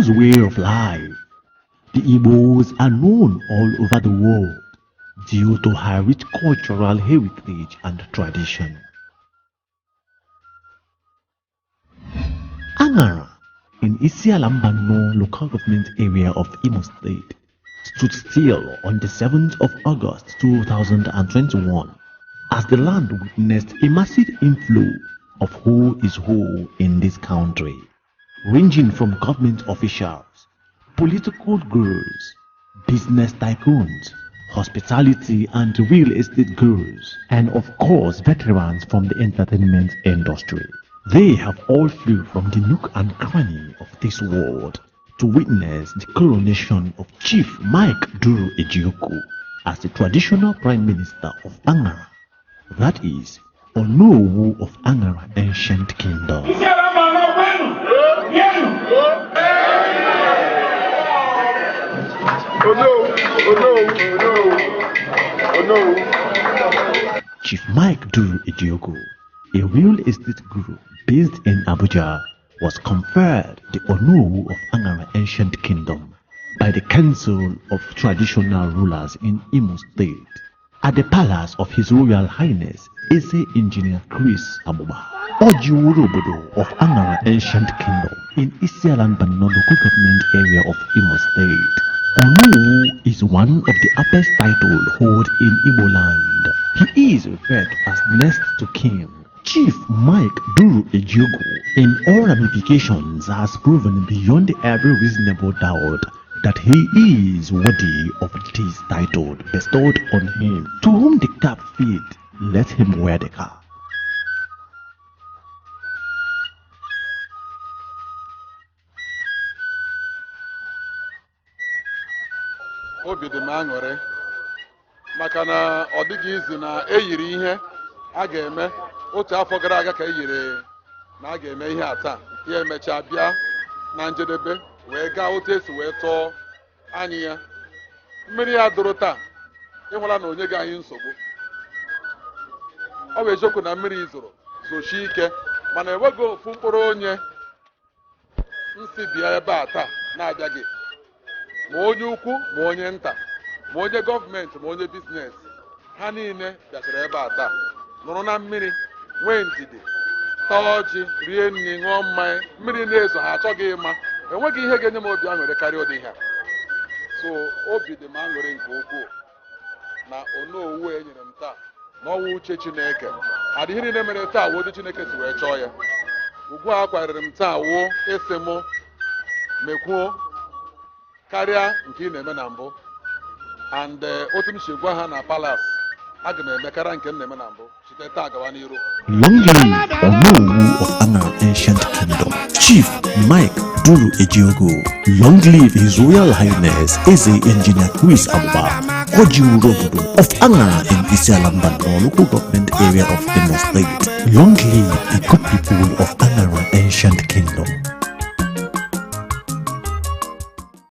Igbo's way of life. The Igbos are known all over the world due to her rich cultural heritage and tradition. Aṅara in Isiala Mbano Local Government Area of Imo State stood still on the 7th of August 2021 as the land witnessed a massive inflow of who is who in this country, ranging from government officials, political gurus, business tycoons, hospitality and real estate gurus, and of course veterans from the entertainment industry. They have all flew from the nook and cranny of this world to witness the coronation of Chief Mike Duru Ejiogu as the traditional Prime Minister of Aṅara, that is, Onowu of Aṅara Ancient Kingdom. Isiala Mbano kwenu yenu. Onowu, Onowu, Onowu, Onowu. Chief Mike Duru Ejiogu, a real estate guru based in Abuja, was conferred the Onowu of Aṅara Ancient Kingdom by the Council of Traditional Rulers in Imo State at the palace of His Royal Highness Eze Engineer Chris Abuba, Ojiwurobodo of Aṅara Ancient Kingdom in Isiala Mbano Local Government Area of Imo State. Onowu is one of the uppermost title hold in Igbo land. He is referred to as next to king. Chief Mike Duru Ejiogu, in all ramifications, has proven beyond every reasonable doubt that he is worthy of this title bestowed on him. To whom the cap fit, let him wear the cap. Obi dị m aṅụrị maka na ọ dịghị izu na eyiri ihe a ga-eme. Otu afọ gara aga ka e yiri na a ga-eme ihe a taa, ya emechaa bịa na njedebe wee gaa otu esi wee tụọ anyị ya. Mmiri ya dụrụ taa, ịhụla na onye gị anyị nsogbu. Ọ bụ eziokwu na mmiri zoro zochie ike, mana enweghị ofu mkpụrụ onye nsi bịa ebe a taa na-abịaghị, ma onye ukwu ma onye nta, ma onye gọọmenti ma onye business, ha niile bịachara ebe a taa, nụrụ na mmiri, nwee ndidi, taa ọjị, rie nri, ṅụọ mmanya. Mmiri na-ezo, ha achọghị ịma. Enweghị ihe ga-enye m obi aṅụrị karịa ụdị ihe a. So obi dị m aṅụrị nke ukwuu na onowu e nyere m taa na ọwụ uche Chineke adị. Ihe niile mere taa wụ ụdị Chineke si wee chọọ ya. Ugwu a kwarịrị m taa wụ ịsị mụ mekwuo karịa nke ị na-eme na mbụ, and otu m si gwa ha na palace, aga m eme karịa nke m na-eme na mbụ site taa gawa n'iru. Long live Onowu of Aṅara Ancient Kingdom, Chief Mike Duru Ejiogu. Long live His Royal Highness Eze Engineer Chris Abuba, Ojiwurobodo of Aṅara in Isiala Mbano Local Government Area of Imo State. Long live the good people of Aṅara Ancient Kingdom.